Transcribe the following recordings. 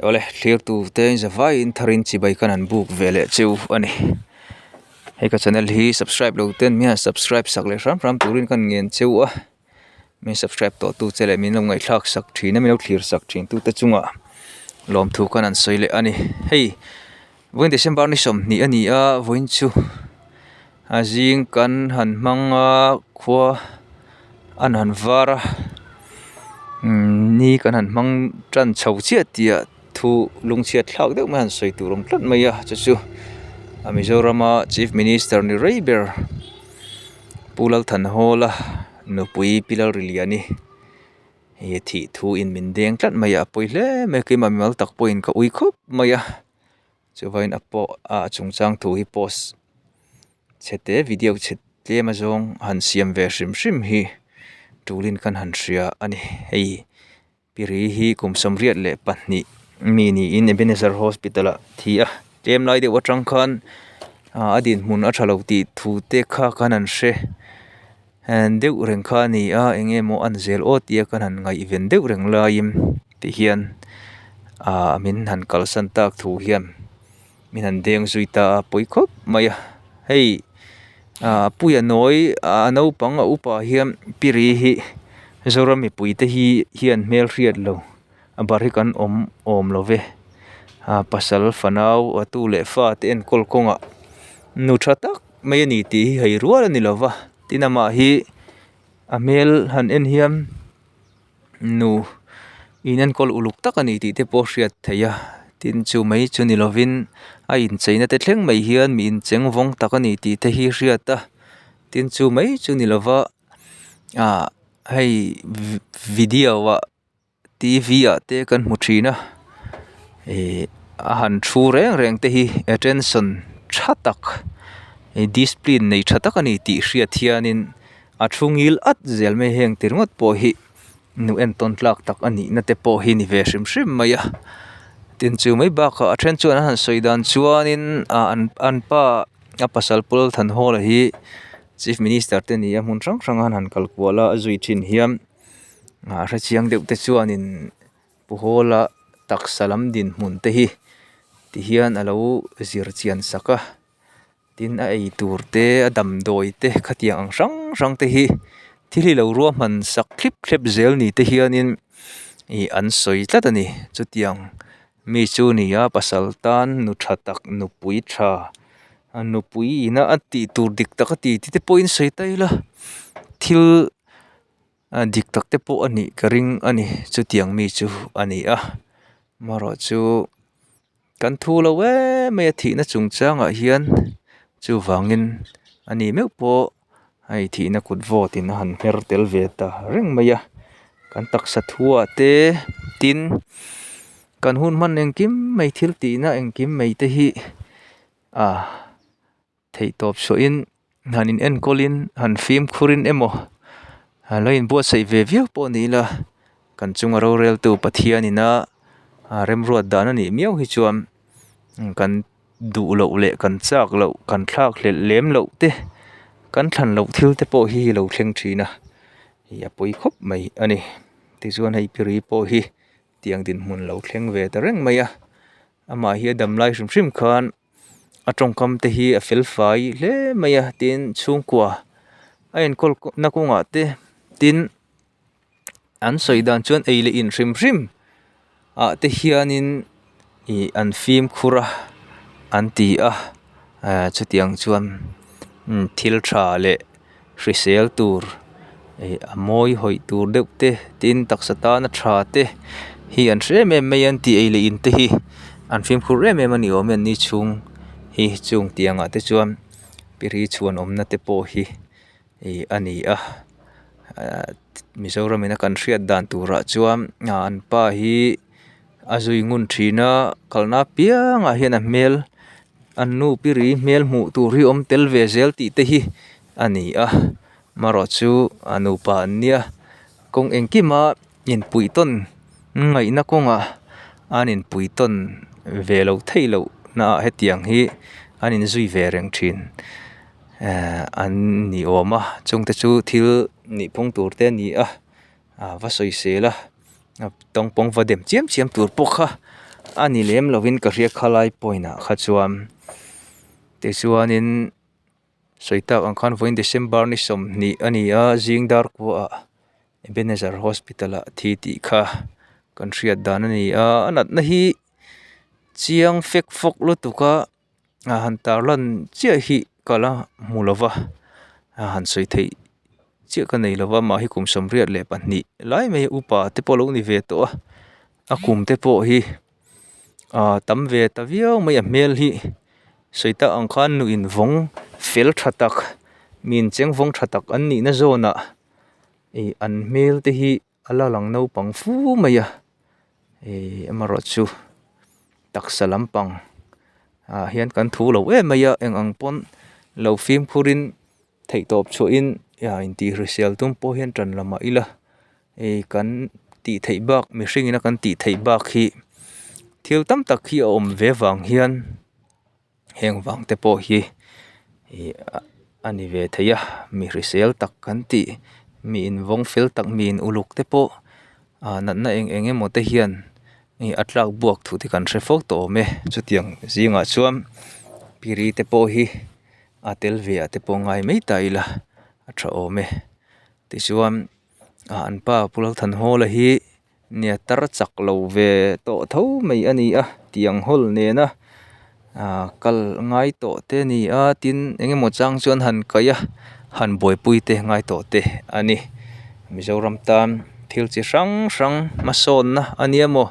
Awle thlir te zavaiin tharin chibai khan an buk ve leh cheu a ni. Hei ka channel hi subscribe lo ten mi hian subscribe sak leh hram hram turin ka ngen cheu a mi subscribe tawh tu che leh min lo ngaihthlak sak thin a min lo thlir sak thin tu te chungah lawmthu khan an sawi leh a ni. Hei vawiin December ni 20 a ni a vawiin chu a zing kan han hmang a khua an han var a umm ni kan han hmang tan chho chiah tih ah thu lungchhiat thlak deuh mai a han sawi tur awm tlat mai a chu chu a Mizoram a chief minister ni rei ber Pu Lalthanhawla nupui Pi Lalriliani hei thih thu in min deng tlat mai a a pawi hle mai a keimah mimal tak pawhin ka ui khawp mai a. Chuvain a pawh a chungchang thu hi post chhe te video chhe tlem a zawng han siam ve hrim hrim hi tulin khan han hria a ni. Hei Piri hi kum 82 mi niin Ebenezer Hospital ah thi a tlem lai deuh atang khan a dinhmun a tha lo tih thu te kha khan an hre deuh reng kha a ni a eng nge maw an zel aw tia khan han ngaihven deuh reng laiin tihian ah min han kalsan tak thu hian min han deng zui ta a pawi khawp mai a hei ah puia nawi a naupang a upa hian piri hi Zoram mipui te hi hian hmel hriat lo a bar hi kan awm awm lo ve ah pasal fanau a tu leh fa te enkawl kawngah nu tha tak mai a ni tih hi hei rual a ni lo va tin amah hi a hmel han en hian. Nu in enkawl uluk tak a ni tih te pawh a hriat theih a tin chu mai chu ni lovin a incheina te thleng mai hian mi incheng vawng tak a ni tih te hi a hriat a tin chu mai chu ni lova ah hei video ah t v ah te kan hmu thin a ih a han thu reng reng te hi attention tha tak ih discipline nei tha tak a ni tih hriat hianin. A thu ngil at zel mai heng ti ringawt pawh hi nu entawn tlak tak a nih na te pawh hi ni ve hrim hrim mai a tin chu mai bakah a then chuan an han sawi dan chuanin ah an an pa a pasal Pu Lalthanhawla hi chief minister te ni a hmun hrang hrang a an han kal kual a a zui thin hian ah hrechiang deuh te chuanin Pu Hawla taksa lam dinhmun te hi tihian a lo zir chian sak a. Tin a ei tur te a damdawi te khatiang ang hrang hrang te hi thil hi lo ruahman sak thlip thlep zel ni te hianin ih an sawi tlat a ni chutiang mi chu ni a pasal tan nu tha tak nupui tha a nupui ina a tih tur dik tak a ti tih te pawhin sawi ta ila thil a dik tak te pawh a nih ka ring a ni chutiang mi chu a ni a amaherawhchu. Kan thu lo em mai a thihna chungchangah hian chuvangin a ni meuh pawh hei thihna kut vawt in a han hmer tel ve ta reng mai a kan taksa thuah te tin kan hun hman engkim mai thil tihna engkim mai te hi ah Theihtawp suahin han in enkawlin han fimkhurin emaw han lo inbuatsaih ve viau pawh ni ila kan chunga roreltu Pathianin a remruat dan a nih miau hi chuan kan duh loh leh kan chak loh kan thlak hlelh lem loh te kan thlan loh thil te pawh hi lo thleng thin a hei a pawi khawp mai a ni. Tichuan hei phiri pawh hi tiang dinhmun lo thleng ve ta reng mai a amah hi a dam lai hrim hrim khan. A tawngkam te hi a fel fai hle mai a tin chhungkua a enkawl na kawngah te tin an sawi dan chuan ei leh in hrim hrim ah te hianin ih an fimkhur a an ti a eh chutiang chuan thil tha leh hrisel tur ih a mawi hawih tur deuh te tin taksa tana tha te hi an hre em em mai a an tih ei leh in te hi an fimkhur em em a ni awm e an ni chhung hi chung tiang ah te chuan piri chhuan awmna te pawh hi ih a ni a ah Mizoram in a kan hriat dan turah chuan ah an pa hi a zui ngun thin a kalna apiangah hian a hmel an nu piri hmel hmuh tur hi awm tel ve zel tih te hi a ni a marawh chu a nupa an nia kawng engkima inpuih tawn ngaihna kawngah an inpui tawn ve lo theih loh naah hetiang hi an inzui ve reng thin ehh an ni awm a chungte chu thil nihphung tur te a ni a. Ah va sawisel a tawngpawng va dem chiam chiam tur pawh kha a ni lem lovin ka hria khalai point ah kha chuan tichuanin sawi tak ang khan vawiin December ni 20 a ni a zing dar kua ah Ebenezer hospital ah thi tih kha kan hriat dan a ni a a natna hi chiang fek fawk lutuk a. a han tarlan chiah hi ka la hmu lo va a han sawi theih chiah ka nei lo va mah hi kum 82 lai mai upa te pawh a lo ni ve tawh a a kum te pawh hi ah tam ve ta viau mai a hmel hi sawi tak ang khan nu in vawng fel tha tak mi in cheng vawng tha tak an nihna zawnah ih an hmel te hi. A la lang naupang fu mai a ihh amaherawhchu taksa lampang ah hian kan thu lo em mai a eng ang pawn lo fimkhur in theihtawp chhuah in intih hrisel tum pawh hian tan la mah ila ih kan tih theih bak mihring in a kan tih theih bak hi thil tam tak hi a awm ve vang hian. Heng vang te pawh hi ih a ni ve thei a mi hrisel tak kan tih mi invawng fel tak mi in uluk te pawh ah natna eng eng emaw te hian ih a tlak buak thu te kan hre fo tawh awm e chutiang zingah chuan piri te pawh hi a tel ve ah te pawh ngai mai ta ila a tha awm e tichuan ah an pa Pu Lalthanhawla hi. Nia tar chak lo ve tawh tho mai a ni a tiang hawl nena ah kal ngai tawh te a ni a tin eng emaw chang chuan han kaih a han buaipui te ngai tawh te a ni Mizoram tan thil chi hrang hrang hmasawnna a nia maw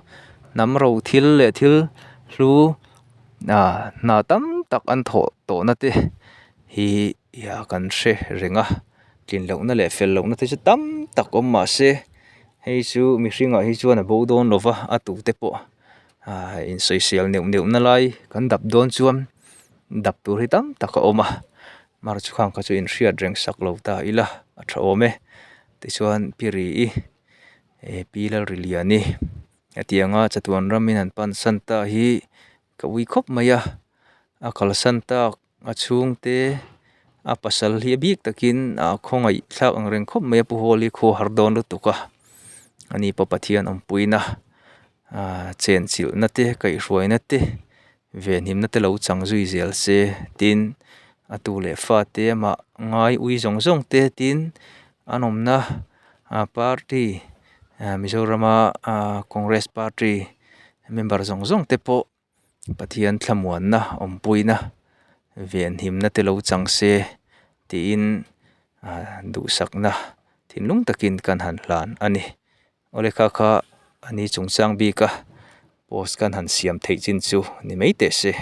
hnam ro thil leh thil hlu ah hna tam tak an thawh tawhna te hi kan hre reng a. Tlin lohna leh fel lohna te chu tam tak awm mah se hei chu mihringah hi chuan a bo dawn lo va a tu te pawh ah insawisel neuh neuh na lai kan dap dawn chuan dap tur hi tam tak a awm a mar chu khang kha chu inhriat reng sak lo ta ila a tha awm e tichuan Piri i eh Pi Lalriliani hetianga chatuan ramin an pan san ta hi ka ui khawp mai a a kalsan tak. A chhungte a pasal hi a bik takin a khawngaih thlak ang reng khawp mai a pu hawl hi khaw har dawn lutuk a ani pawh Pathian awmpuina ah chen chilhna te kaihhruaina te venhimna te lo chang zui zel se tin a tu leh fate amah ngai ui zawng zawng te tin an awmna ah party ah Mizorama ah Congress party member zawng zawng te pawh. Pathian thlamuanna awmpuina venhimna te lo chang se tiin ah duhsakna thinlung takin kan han hlan a ni. Awle kha kha a ni chungchang bik a post kan han siam theih chin chu ni mai teh se.